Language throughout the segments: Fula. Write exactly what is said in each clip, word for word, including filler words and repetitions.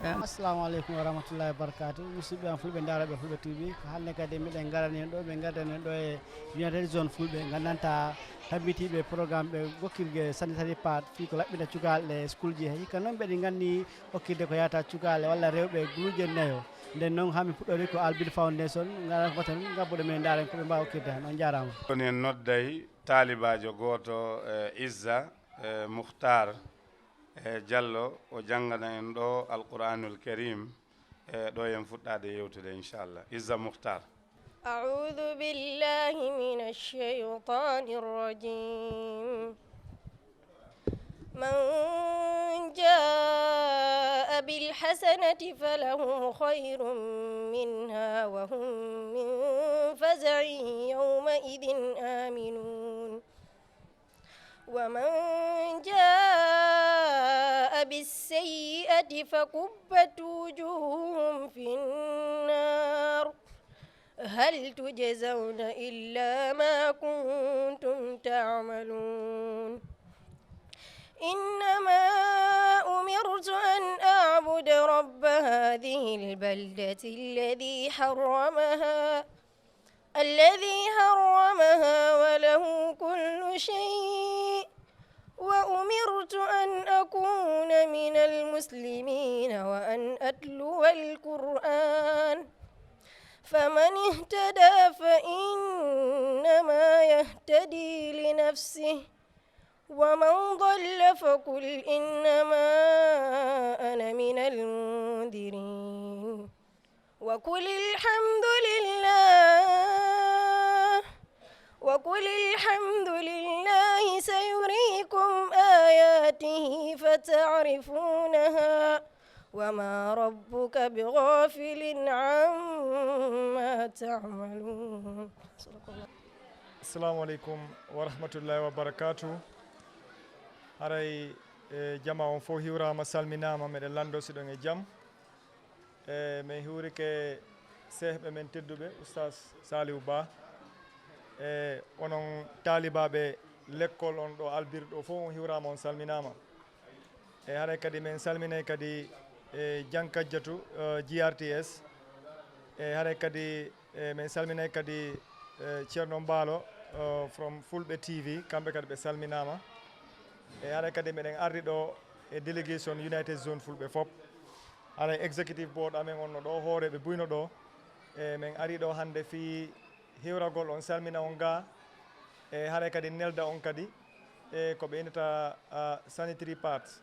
Assalamu aleykum wa rahmatullahi wa barakatuh. Musidɓe am fulɓe, ndaaraɓe fulɓe T V, ko hannde kadi miɗen ngarani en ɗo, ɓe ngardani en ɗo e United Zone Fulɓe, ngandanta tabbitiiɓe programme ɓe gokkirge sanitary pad fii ko laɓɓinta cukaale e school ji he. Hikka noon mbeɗen nganni okkirde ko yahata cukaale walla rewɓe guluuje nayo. Nden noon haa min puɗɗori ko Albin Foundation, ngaran ko tan ngabbuɗo men ndaaren ko ɓe mbaawi okkirde heen. On njaaraama. Woni en nodday taalibaajo gooto, eh, Izza, eh, Mukhtar, eh, Diallo, o janngana en ɗo Alqur'anul Karim, eh, ɗo en fuɗɗaade yewtude, inchallah. Izza Mukhtar. أعوذ بالله من الشيطان الرجيم. من جاء بالحسنة فله خير منها وهم من فزع يومئذ آمنون. ومن جاء بالسيئة فكبت وجوههم في النار هل تجزون إلا ما كنتم تعملون. إنما أمرت أن أعبد رب هذه البلدة الذي حرمها، الذي حرمها وله كل شيء، وأمرت أن أكون من المسلمين وأن أتلو القرآن، فمن اهتدى فإنما يهتدي لنفسه، ومن ضل فقل إنما أنا من المنذرين. وقل الحمد لله، وقل الحمد لله سيريكم آياته فتعرفونها، وما ربك بغافل عما تعملون. Assalamu aleykum wa rahmatullahi wa barakatuh. Haray, eh, jama on fof hiwrama, salminama, meɗen lando siɗon e jam. E min hiwrike sehɓe men tedduɓe, Oustaz Saliou Ba, e onon taalibaɓe lekkol on ɗo Albir ɗo fof, on hiwrama, on salminama. E haray kadi min salminay kadi e Jankajjatu, eh, G R T S. E haray kadi e min salminay kadi, eh, Ceerno Mbaalo, eh, from Fulɓe T V, kamɓe kadi ɓe salminama. E haray kadi meɗen ardi ɗo e delegation United Zone Fulɓe fof. Haray executive board amen on no ɗo, hooreɓe buy no ɗo. E min ari ɗo hannde fii hiwragol on, salmina on ga. E haray kadi nelda on kadi e ko ɓe innata, ah, sanitary pads.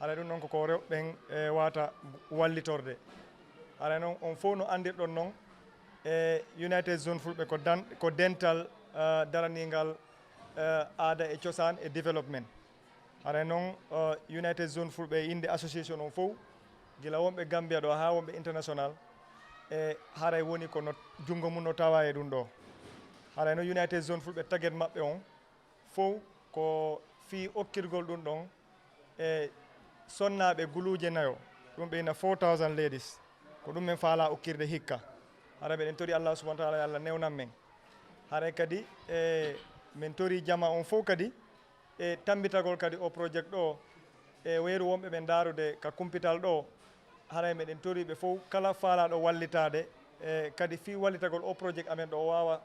Haray ɗum ɗon koko rewɓe ɓen, eh, wata wallitorde. Haray noon on fof no anndirɗon noon, e United Zone Fulɓe ko dan-, ko dental, eh, daraningal, eh, aada e cosaan e développement. Haray noon, eh, United Zone Fulɓe e innde association on fof, gila wonɓe Gambia ɗo haa wonɓe international, e haray woni ko no junngo mum no tawa e ɗum ɗo. Haray noon United Zone Fulɓe target maɓɓe on fof ko fii okkirgol ɗum ɗon e sonnaaɓe guluuje nayo, ɗum ɓe ina four thousand ladies. Ko ɗum min faalaa okkirde hikka. Hara meɗen tori Allah subhanahu wa taala yo Allah newnan men. Haray kadi e min tori jama on fof kadi e tammbitagol kadi o projet ɗo e weeru wonɓe ɓe ndaarude ka kumpital ɗo. Haray meɗen tori ɓe fof kala faalaaɗo wallitaade e kadi fii wallitagol o projet amen ɗo o waawa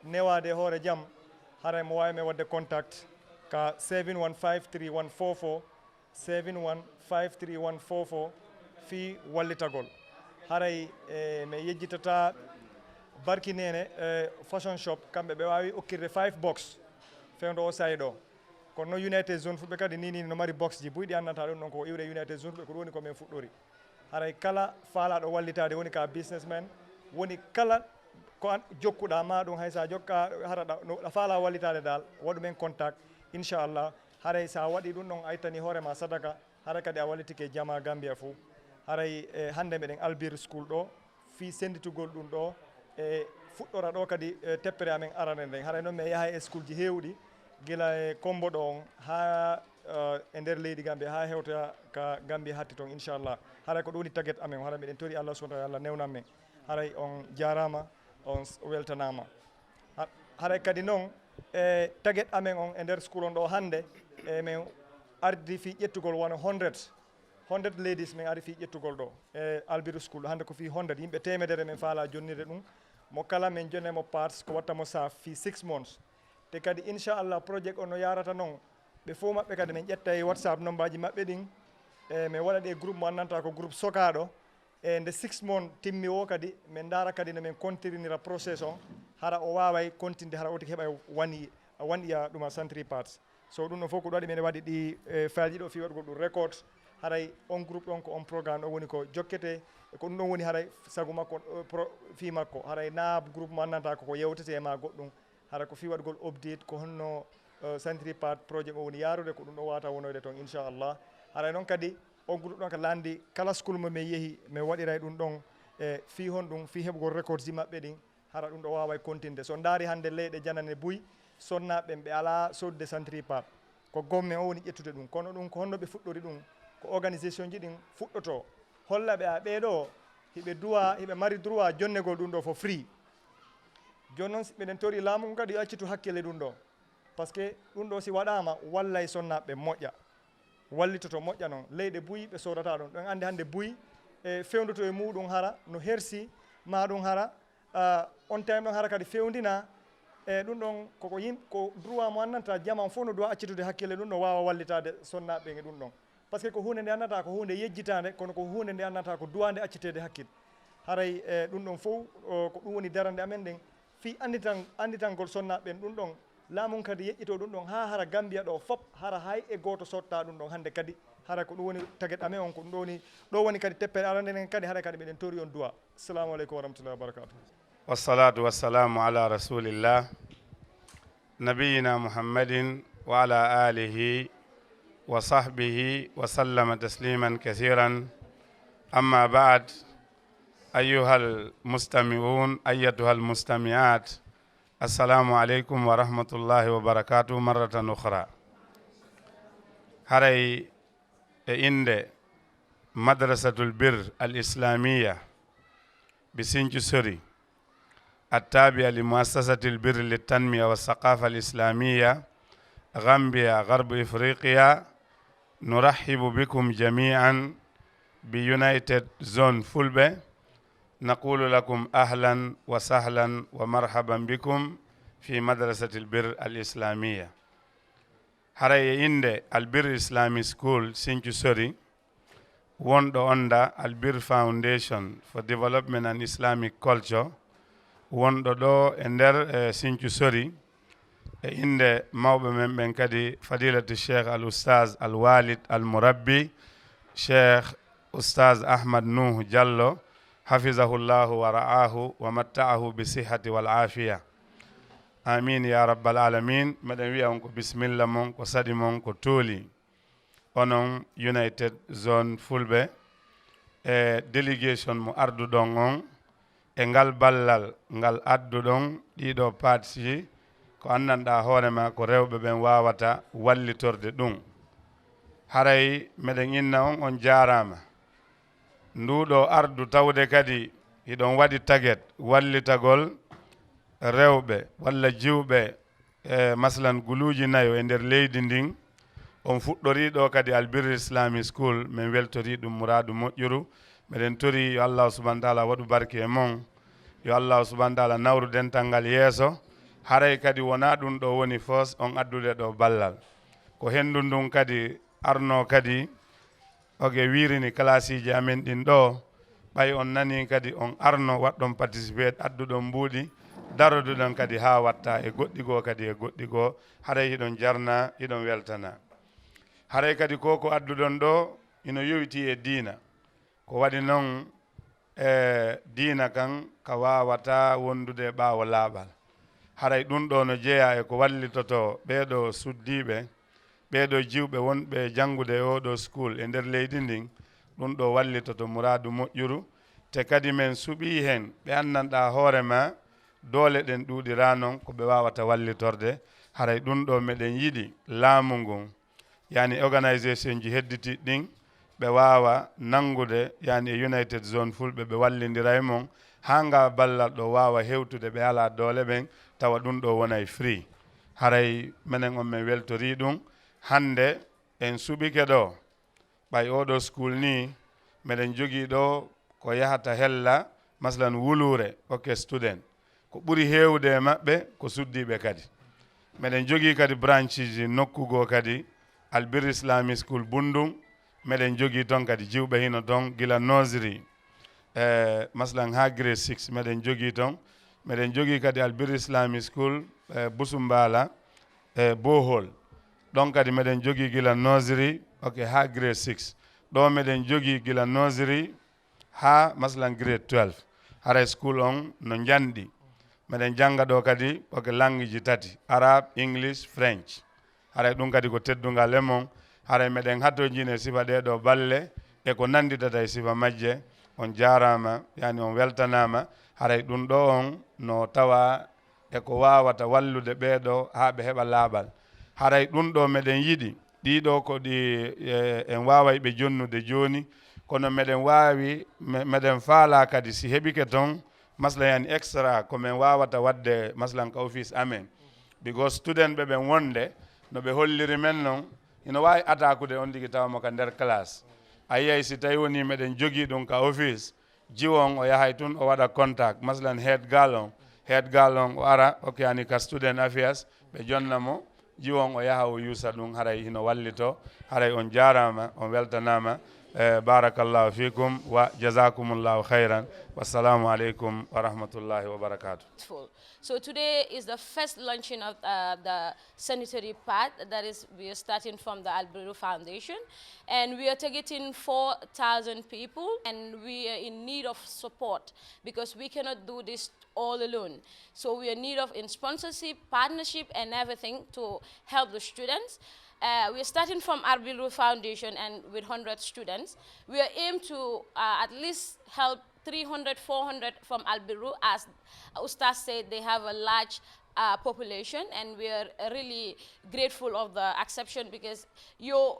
newaade e hoore jam. Haray mo waawi men waɗde contact ka seven one five three one four four, seven one five three one four four fii wallitagol. Haray e mi yejjitata Barki Nene, eh, Fashion Shop, kamɓe ɓe waawi okkirde five box fewndo o saa'i ɗo. Kono noon United Zone Fulɓe kadi ni, ni no mari box ji buy ɗi anndanta ɗum ɗon ko iwre United Zone Fulɓe, ko ɗum woni ko min fuɗɗori. Haray kala faalaaɗo wallitaade, woni ka businessman, woni kala ko an jokkuɗaa ma ɗum, hay so a jokka hara ɗa, no, a faalaa wallitaade dal, waɗu men contact, inchallah. Haray so a waɗi ɗum ɗon, a ittani hoore ma sadaka, haray kadi a wallitike jama Gambia fof. Haray, eh, hannde meɗen Albir School ɗo, fii sennditugol ɗum ɗo, e fuɗɗora ɗo kadi, eh, teppere amen arande nden. Haray noon mi yahay e school ji heewɗi, gila e Kombo ɗo on, haa, eh, e nder leydi Gambia, haa hewta ka Gambia hatti toon, inchallah. Haray ko ɗum woni target amen, haray meɗen tori Allah subhanahu wa taala, Allah newnan men. Haray on jaaraama, on s-, weltanaama. Ha-, haray kadi noon, e target amen on e nder school on ɗo hannde, e min ardi fii ƴettugol wano hundred, Hundred ladies min ari fii ƴettugol ɗo e Albiru School. Hannde ko fii hundred, yimɓe teemedere min faalaa jonnirde ɗum. Mo kala min jonnay mo parts ko watta mo saaf fii six months. Te kadi inchallah projet o no yaarata noon. Ɓe fof maɓɓe kadi min ƴetta e WhatsApp nommbaaji maɓɓe ɗin. E min waɗa ɗi e groupe mo anndantaa ko groupe sokaaɗo. E nde six months timmi o kadi, min ndaara kadi no min kontirinira process on. Hara o waaway kontinde, hara o tigi heɓa wani, wani iya ɗuma Sentry Parts. So ɗum ɗon fof ko ɗum waɗi min waɗi ɗi, e, file ɗiɗo fii waɗugol ɗum record. Haray on groupe ɗon ko on programme ɗon woni ko jokkete. E ko ɗum ɗon woni haray sagu makko, e, pro-, fii makko. Haray naa groupe mo anndantaa ko ko yewtete e maa goɗɗum. Hara ko fii waɗugol update ko honno, e, Sentry Part projet o woni yaarude, ko ɗum ɗo waawata wonoyde toon inchallah. Haray noon kadi on groupe ɗon ko lanndi kala school mo min yehi, min waɗiray ɗum ɗon, e, fii honɗum, fii heɓugol records ji maɓɓe ɗin. Hara ɗum ɗo waaway kontinde. So ndaari hannde leyɗe janane buy, sonnaaɓe ɓen ɓe alaa sodde Sentry Part. Ko government o woni ƴettude ɗum. Kono ɗum ko honno ɓe fuɗɗori ɗum? Ko organisation ji ɗin fuɗɗotoo. Holla ɓe a ɓee ɗoo, hiɓe duwa, hiɓe mari droit jonnegol ɗum ɗo for free. Jooni noon, si miɗen tori laamu ngu kadi yo accitu hakkille ɗum ɗo. Parce que ɗum ɗo si waɗaama, wallay sonnaaɓe moƴƴa. Wallitoto moƴƴa noon. Leyɗe buy ɓe soodata ɗum. Ɗon anndi hannde buy e fewndoto e muuɗum hara, no hersi, maa ɗum hara, ah, on time ɗon hara kadi fewndina. E ɗum ɗon koko yim-, ko droit mo anndantaa, jaman fof no droit accitude hakkille ɗum ɗon waawa wallitaade sonnaaɓe ɓen e ɗum ɗon. Parce que ko huunde nde anndantaa ko huunde yejjitaande, kono ko huunde nde anndantaa ko duwaande acciteede hakkille. Haray, e, ɗum ɗon fof, o, ko ɗum woni darande amen ɗen. Fii annditan-, annditangol sonnaaɓe ɓen ɗum ɗon, laamu ngun kadi yeƴƴitoo ɗum ɗon haa hara Gambia ɗo fop, hara hay e gooto sottaa ɗum ɗon hannde kadi. Hara ko ɗum woni target amen on, ko ɗum ɗo woni, ɗo woni kadi teppere arande nden kadi, hara kadi miɗen tori on duwa. Assalamu aleykum wa rahmatullahi wa barakatuh. والصلاة والسلام على رسول الله نبينا محمد وعلى آله وصحبه وسلم تسليما كثيرا. أما بعد، أيها المستمعون، أيتها المستمعات، السلام عليكم ورحمة الله وبركاته مرة أخرى. Haray e innde Madrasatul Bir al Islamiyya bi Sinthiou Sori, التابعة لمؤسسة البر للتنمية والثقافة الإسلامية، غامبيا، غرب إفريقيا، نرحب بكم جميعا ب United Zone Fulbe. نقول لكم أهلا وسهلا ومرحبا بكم في مدرسة البر الإسلامية. Haray e innde Al Bir Islamic School Sinthiou Sori, wonɗo under Al Bir Foundation for Development and Islamic Culture, wonɗo ɗo e nder, e, Sinthiou Sori, e innde mawɓe men ɓen kadi, Fadilatu Cheikh Al Ustaz Al Walid Al Murabbi, Cheikh Ustaz Ahmad Nuhu Diallo, hafizahullahu wa ra'ahu wa matta'ahu bi sihhati wal afiya. Amin ya rabbal alamin. Meɗen wi'a on ko bismilla mon, ko saɗi mon, ko tooli. Onon United Zone Fulɓe e delegation mo arduɗon on e ngal ballal ngal adduɗon ɗiɗo parts ji, ko anndanɗaa hoore ma ko rewɓe ɓen waawata wallitorde ɗum. Haray meɗen inna on, on jaaraama. Nduuɗo ardu tawde kadi hiɗon waɗi target wallitagol rewɓe walla jiwɓe e, maslan, guluuji nayo e nder leydi ndin. On fuɗɗorii ɗo kadi Al Bir Islamic School, min weltorii ɗum muraadu moƴƴuru. Meɗen torii yo Allahu subhanahu wa taala waɗu barke e mon. Yo Allahu subhanahu wa taala nawru dental ngal yeeso. Haray kadi wonaa ɗum ɗo woni foos on addude ɗo ballal. Ko henndu ndun kadi arnoo kadi oge wiirini kalaasiiji amen ɗin ɗo, ɓay on nanii kadi on arno waɗɗon participate, adduɗon mbuuɗi, daroduɗon kadi haa watta e goɗɗi goo kadi e goɗɗi goo, haray hiɗon jarna, hiɗon weltana. Haray kadi ko ko adduɗon ɗo ino yowitii e diina. Ko waɗi non e diina kan ka waawataa wondude e ɓaawo laaɓal. Haray ɗum ɗoo no jeyaa e ko wallitotoo ɓee ɗoo suddiiɓe, ɓee ɗoo jiwɓe wonɓe janngude e oo ɗoo school e nder leydi ndin, ɗum ɗoo wallitoto muraadu moƴƴuru, te kadi men suɓii heen ɓe anndanɗaa hoore maa doole ɗen ɗuuɗiraa non ko ɓe waawata wallitorde. Haray ɗum ɗoo meɗen yiɗi laamu ngun, yani organisation ji hedditiiɗi ɗin, ɓe waawa nanngude, yani e United Zone Fulɓe, ɓe wallindira e mon, haa ngaa ballal ɗo waawa hewtude ɓe alaa doole ɓen, tawa ɗum ɗo wonay free. Haray menen on men weltorii ɗum. Hannde en suɓike ɗo Ɓay oɗo school ni, meɗen jogii ɗo ko yahata hella, masalan, wuluure, ok, student. Ko ɓuri heewude e maɓɓe ko suddiiɓe kadi. Meɗen jogii kadi brancheji nokku goo kadi, Albir Islamic School Bundung, meɗen jogii toon kadi jiwɓe hino toon gila nursery, e, masalan, haa grade six, meɗen jogii toon. Meɗen jogii kadi Albir Islamic School, e, Busumbala, e, Bohol. Ɗon kadi meɗen jogii gila nursery, ok, haa grade six. Ɗo meɗen jogii gila nursery haa, masalan, grade twelve. Haray school on no njanɗi. Meɗen jannga ɗo kadi, ok, langueji tati, Arab, English, French. Haray ɗum kadi ko teddungal e mon. Haray meɗen hatojine sifa ɗee ɗoo balle e ko nannditata e sifa majje. On jaaraama, yani on weltanaama. Haray ɗum ɗo on no tawa e ko waawata wallude ɓee ɗoo haa ɓe heɓa laaɓal. Haray ɗum ɗo meɗen yiɗi. Ɗii ɗoo ko ɗi, e, en waaway ɓe jonnude jooni, kono meɗen waawi, me-, meɗen faalaa kadi si heɓike toon, masla yani extra ko men waawata waɗde, maslan ka office amen. Because student ɓe ɓen wonde, no ɓe holliri men non, hino waawi atakude on tigi tawa mo ka nder classe. A yiyay si tawi woni meɗen jogii ɗum ka office, jiwo on o yahay tun o waɗa contact, maslan head girl on, head girl on o ara, ok, yani ka student affairs, ɓe jonna mo, jiwo on o yaha o yuusa ɗum, haray hino wallito, haray on jaaraama, on weltanaama. Eh, barakallahu fikum wa jazakumullahu khairan. Wassalamu alaikum wa rahmatullahi wa barakatuh. Beautiful. So today is the first launching of, uh, the sanitary pad. That is, we are starting from the Albiru Foundation, and we are targeting four thousand people, and we are in need of support because we cannot do this all alone. So we are in need of in sponsorship, partnership, and everything to help the students. Uh, we're starting from Albiru Foundation and with hundred students. We are aimed to, uh, at least help three hundred, four hundred from Albiru. As Ustaz said, they have a large, uh, population, and we are really grateful of the acceptance because you,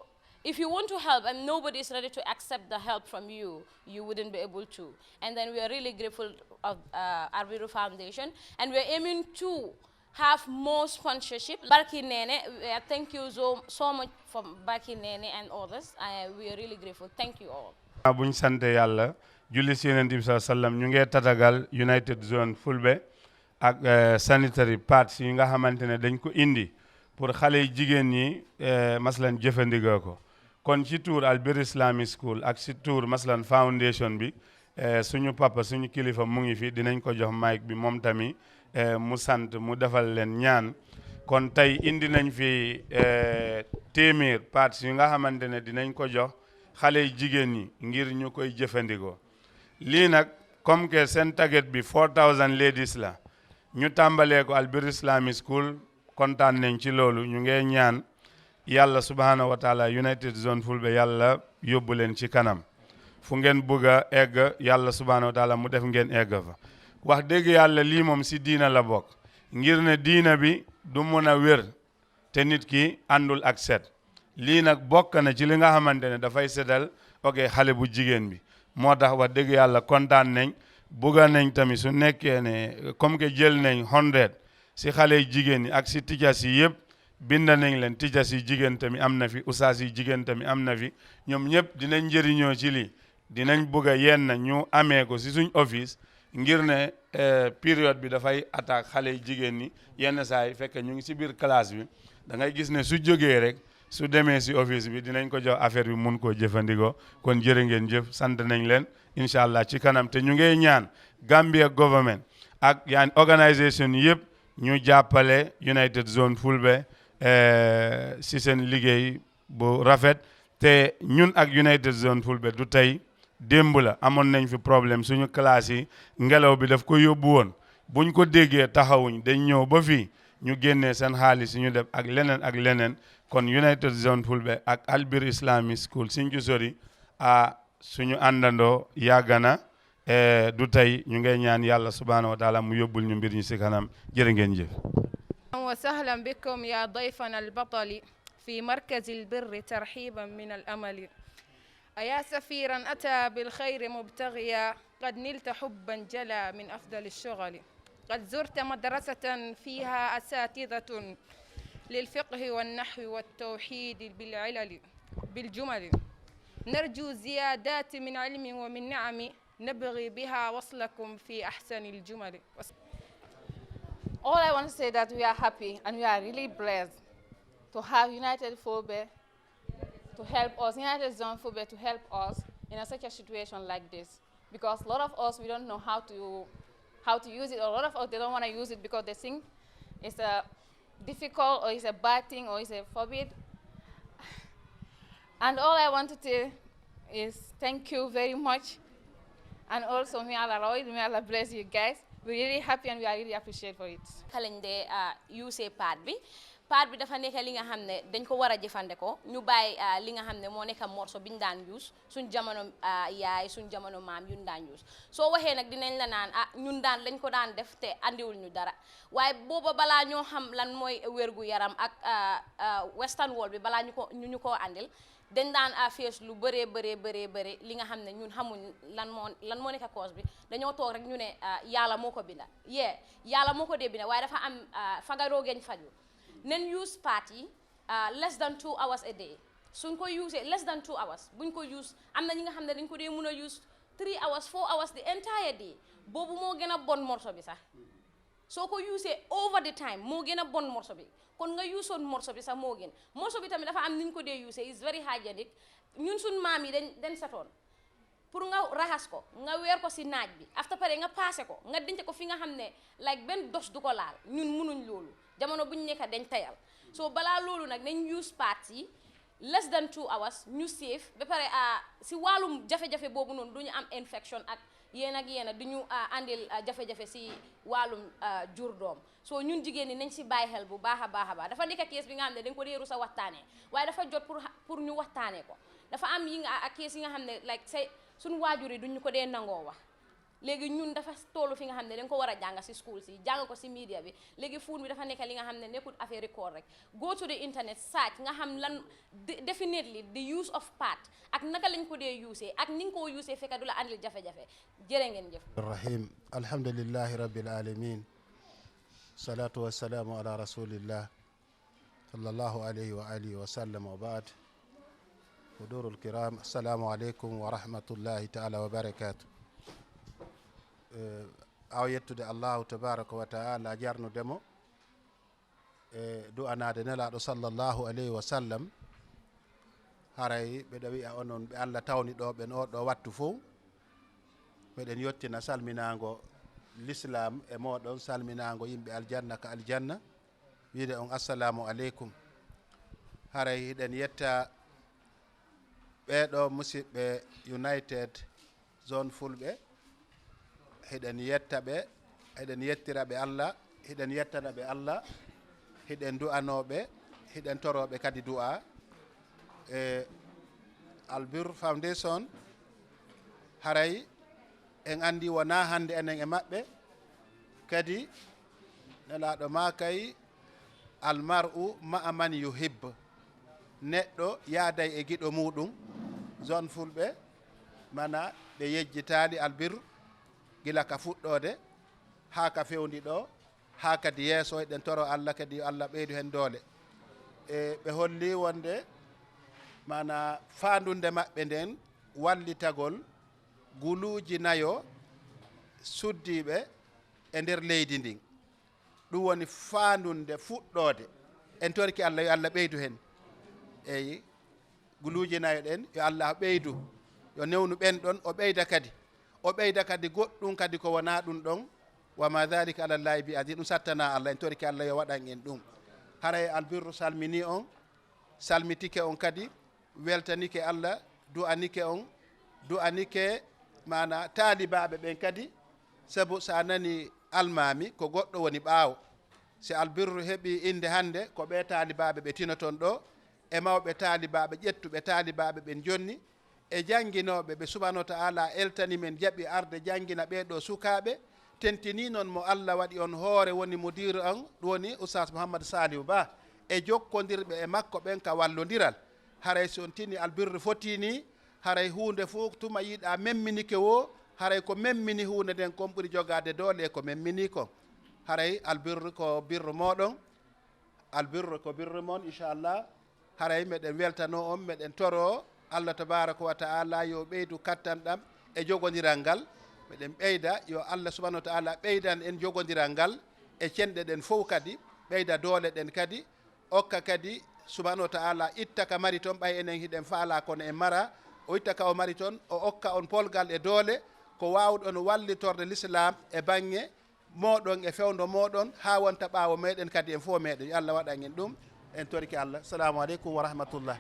if you want to help and nobody is ready to accept the help from you, you wouldn't be able to. And then we are really grateful of, uh, Albiru Foundation, and we are aiming to have more sponsorship. Barki Nene, uh, thank you so, so much for Barki Nene and others. Uh, we are really grateful. Thank you all. Buñ sante Yàlla, julli si Yonent bi sallallahu alayhi wa sallam, ñu ngi tatagal United Zone Fulbe ak, eh, sanitary pads yi nga xamante ne dañ ko indi pour xale yi jigéen ñi, eh, maslan jëfandikoo ko. Kon ci tour Albir Islamic School ak ci tour maslan foundation bi, eh, suñu papa, suñu kilifa mu ngi fi, dinañ ko jox mic bi moom tamit, eh, mu sant, mu defal leen ñaan. Kon tey indi nañ fi, eh, téeméer pads yi nga xamante ne dinañ ko jox xale yi jigéen ñi ngir ñu koy jëfandikoo. Lii nag, comme que seen target bi four thousand ladies la, ñu tàmbalee ko Albir Islamic School, kontaan nañ ci loolu. Ñu ngee ñaan Yàlla subhanahu wa taala, United Zone Fulbe, Yàlla yóbbu leen ci kanam. Fu ngeen bëgg a egg, Yàlla subhanahu wa taala mu def ngeen egg fa. Wax dëgg Yàlla, lii moom si diina la bokk, ngir ne diina bi du mën a wér te nit ki àndul ak set. Lii nag bokk na ci li nga xamante ne dafay setal, ok, xale bu jigéen bi. Moo tax wax dëgg Yàlla kontaan nañ, bugga nañ tamit su nekkee ne comme que jël nañ hundred si xale yu jigéen ñi ak si teachers yi yëpp, binda nañ leen, teachers yi jigéen tamit am na fi, ustaas yi jigéen tamit am na fi, ñoom ñëpp dinañ njëriñoo ci lii. Dinañ bugg a yenn ñu amee ko si suñ office ngir ne, eh, période bi dafay attaque xale yi jigéen ñi yenn saa yi fekk ñu ngi si biir classe bi. Da ngay gis ne su jógee rek, su demee si office bi, dinañ ko jox affaire bi mun koo jëfandikoo. Kon jërë ngeen jëf, sant nañ leen. Incha Allah ci kanam, te ñu ngee ñaan Gambia government ak yaan organisation yëpp ñu jàppale United Zone Fulbe, eh, si seen liggéey bu rafet. Te ñun ak United Zone Fulbe du tey, démb la. Amoon nañ fi problème, suñu classe yi ngelaw bi daf ko yóbbu woon. Buñ ko déggee, taxawuñ, dañ ñëw ba fii, ñu génnee seen xaalis yi ñu def ak leneen ak leneen. Kon United Zone Fulbe ak Albir Islamic School Sincusori, a, suñu àndandoo yàgg na, eh, du tey. Ñu ngay ñaan Yàlla subhanahu wa taala mu yóbbul ñu mbir ñu si kanam. Jërë ngeen jëf. أهلا وسهلا بكم يا ضيفنا البطل في مركز البر، ترحيبا من الأمل. أيا سفيرا أتى بالخير مبتغيا، قد نلت حبا جلا من أفضل الشغل. قد زرت مدرسة فيها أساتذة للفقه والنحو والتوحيد بالعلل، بالجمل. نرجو زيادات من علم ومن نعم نبغي بها وصلكم في أحسن الجمل. All I want to say that we are happy and we are really blessed to have United Fulbe to help us, United Zone Fulbe to help us in a such a situation like this. Because a lot of us, we don't know how to how to use it. A lot of us, they don't want to use it because they think it's a difficult or it's a bad thing or it's a forbid. And all I want to say is thank you very much. And also, may Allah Lord, may Allah bless you guys. We're really happy and we are really appreciate for it. Kalañ de uh, use part bi. Part bi dafa nekk li nga xam ne dañ ko war a jëfandikoo, ñu bàyyi uh, li nga xam ne moo nekk morso bi ñu daan use suñ jamono uh, yaay, suñ jamono maam yu ñu daan use. Soo waxee nag, dinañ la naan ah, ñun daan lañ ko daan def te andiwul ñu dara. Waaye booba, balaa ñoo xam lan mooy wérgu yaram ak uh, uh, western world bi, balaa ñu ko ñu ñu koo andil, dañ daan a face lu bëree bëree bëree bëri li nga xam ne ñun xamuñ lan moo lan moo nekk cause bi. Dañoo toog rek, ñu ne uh, yàlla moo ko binda. Yee, yàlla moo ko dee binda, waaye dafa am uh, fagaroo geñ faju. Nen use part yi uh, less than two hours a day. Suñ ko use less than two hours, buñ ko use, am na ñi nga xam ne dañ ko dee mun a use three hours, four hours, the entire day. Boobu moo gën a bon morso bi sax. Soo ko use over the time, moo gën a bon morso bi. Kon nga use oon morso bi sax moo gën. Morso bi tamit dafa am niñ ko dee use, is very hygienic. Ñun suñ maam yi dañ dañ setoon pour nga raxas ko, nga weer ko si naaj bi, after pare nga paase ko, nga denc ko fi nga xam ne like benn dos du ko laal. Ñun munuñ loolu. Jamono buñ nekk dañ tayal. So balaa loolu nag, nañ use part yi less than two hours, ñu safe. Ba pare ah, si wàllum jafe-jafe boobu noonu, du ñu am infection ak yéen ak yéen, du ñu ah, andil ah, jafe-jafe si wàllum ah, jur doom. So ñun jigéen ñi, nañ si bàyyi xel bu baax a baax a baax. Dafa nekk kees bi nga xam ne dañ ko dee rus a waxtaanee, waaye dafa jot pour pour ñu waxtaanee ko. Dafa am yi nga ak kees yi nga xam ne like say suñ waajur yi duñ ñu ko dee nangoo wax. Léegi ñun dafa toolu fi nga xam ne dañ ko war a jàng si school si, jàng ko si media bi. Léegi phone bi dafa nekk li nga xam ne nekkul affaire record rek. Go to the internet, search, nga xam lan de- definitely the use of part, ak naka lañ ko dee use, ak ni nga koo use fekk du la andil jafe-jafe. Jërë ngeen jëf. الرحيم. الحمد لله رب العالمين. الصلاة والسلام على رسول الله صلى الله عليه وآله وسلم وبعد. حضور الكرام، السلام عليكم ورحمة الله تعالى وبركاته. Eh, aw yettude Allahu tabaraka wa taala, jarnude mo e du'anaade Nelaaɗo sallallahu alayhi wa sallam. Haray mbeɗa wi'a onon ɓe Allah tawni ɗo ɓen oo ɗo wattu fow, meɗen yottina salminaango lislaam e mooɗon, salminaango yimɓe aljanna ka aljanna, wiide on assalamu aleykum. Haray hiɗen yetta ɓee ɗo musiɓɓe United Zone Fulɓe, hiɗen yetta ɓe, hiɗen yettira ɓe Allah, hiɗen yettana ɓe Allah, hiɗen du'anoo ɓe, hiɗen toroo ɓe kadi du'a. E Albirru Foundation, haray en anndi wonaa hannde enen e maɓɓe, kadi Nelaaɗo maakay, almar'u ma'a man yuhib, neɗɗo yaaday e giɗo muuɗum. Zone Fulɓe, mana ɓe yejjitaali Albirru gila ka fuɗɗoode haa ka fewndi ɗo, haa kadi yeeso. Eɗen toro Allah kadi yo Allah ɓeydu heen doole. E ɓe holli wonde mana faandunde maɓɓe nden wallitagol guluuji nayo suddiiɓe e nder leydi ndin. Ɗum woni faandunde fuɗɗoode. En torki Allah yo Allah ɓeydu heen. Eyi, guluuji nayo ɗen yo Allah ɓeydu, yo newnu ɓen ɗon, o ɓeyda kadi, o ɓeyda kadi goɗɗum kadi ko wonaa ɗum ɗon. Wa ma dhalika ala Llahi bi aziz, ɗum sattanaa Allah. En torki Allah yo waɗan en ɗum. Haray Albirru salminii on, salmitike on kadi, weltanike Allah, du'anike on, du'anike mana taalibaaɓe ɓen kadi. Sabu so a nani almaami, ko goɗɗo woni ɓaawo. Si Albirru heɓi innde hannde, ko ɓee taalibaaɓe ɓe tinoton ɗo, e mawɓe taalibaaɓe, ƴettuɓe taalibaaɓe ɓen jonni, e jannginooɓe ɓe subhanahu wa ta'ala eltani men, jaɓi arde janngina ɓee ɗo sukaaɓe. Tentinii non mo Allah waɗi on hoore, woni mudiiru on, ɗum woni Oustaz Mouhammad Saliou Ba, e jokkondirɓe e makko ɓen ka wallondiral. Haray si on tini Albirru fotii nii, haray huunde fof tuma yiɗaa memminike woo, haray ko memmini huunde nden kon ɓuri jogaade doole e ko memminii kon. Haray Albirru ko birru mooɗon, Albirru ko birru mon, inchallah. Haray meɗen weltanoo on, meɗen toroo Allah tabaraka wa ta'ala yo ɓeydu kattanɗam e jogondiral ngal. Meɗen ɓeyda yo Allah subhanahu wa ta'ala ɓeydan en jogondiral ngal e cenɗe ɗen fof kadi, ɓeyda doole ɗen kadi, okka kadi subhanahu wa ta'ala itta ka mari ton, ɓay enen hiɗen faala kono en mara, o itta ka o mari ton, o okka on polgal e doole ko waawɗon wallitorde l'islam e baŋŋe mooɗon e fewndo mooɗon, haa wonta ɓaawo meɗen kadi en fof meɗen. Yo Allah waɗan en ɗum, en torike Allah. Salamu aleykum wa rahmatullah.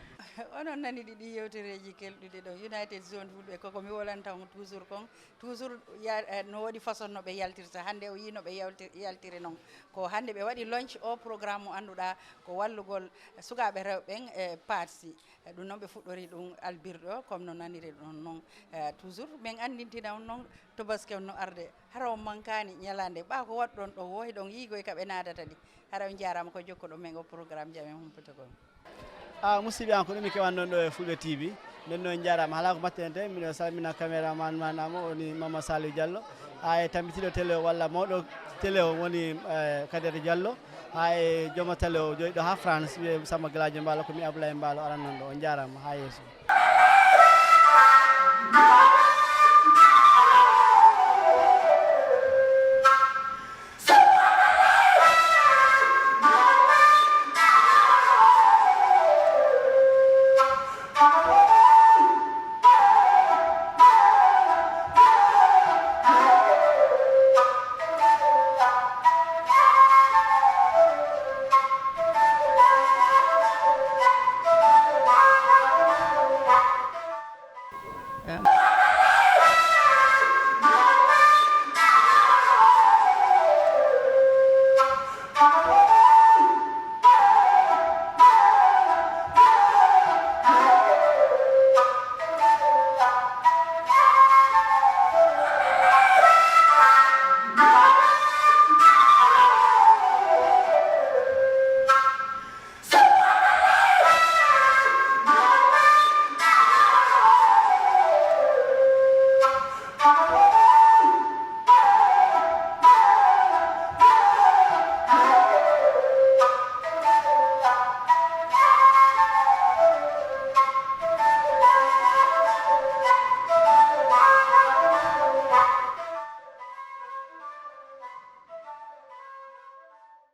Onon nani ɗiɗi yewtereeji kelɗuɗi ɗo United Zone Fulɓe, koko mi wolanta on toujours kon, toujours ya, eh, no woodi façon no ɓe yaltirta. Hannde o yii no ɓe yalti-, yaltiri noon. Ko hannde ɓe waɗi launch o programme mo annduɗaa ko wallugol sukaaɓe rewɓe ɓen e paatsi. E ɗum noon ɓe fuɗɗori ɗum albirɗo, comme no naniri ɗon noon. Eh, toujours min anndintina on noon, tobaski on no arde. Hara on mankaani ñalaande, ɓaa ko waɗɗon ɗo, wohi ɗon yiigoy ka ɓe naadata ɗi. Hara on jaaraama ko jokkuɗon men o programme ji amen humpitagol. A musidɓe an, ko ɗum mi kewan ɗon ɗo e Fulɓe T V. Nden noon en jaaraama, alaa ko mbatten heen, miɗo salmina caméraman man am o woni Mama Saliou Diallo. Haa e tambitiiɗo télé o walla mawɗo télé o woni, eh, Kader Diallo. Haa e jooma télé o jooɗiiɗo haa France, wiyee Samba Galadio Mbaalo, ko mi Ablaye Mbaalo arannan ɗo. On jaaraama, haa yeeso.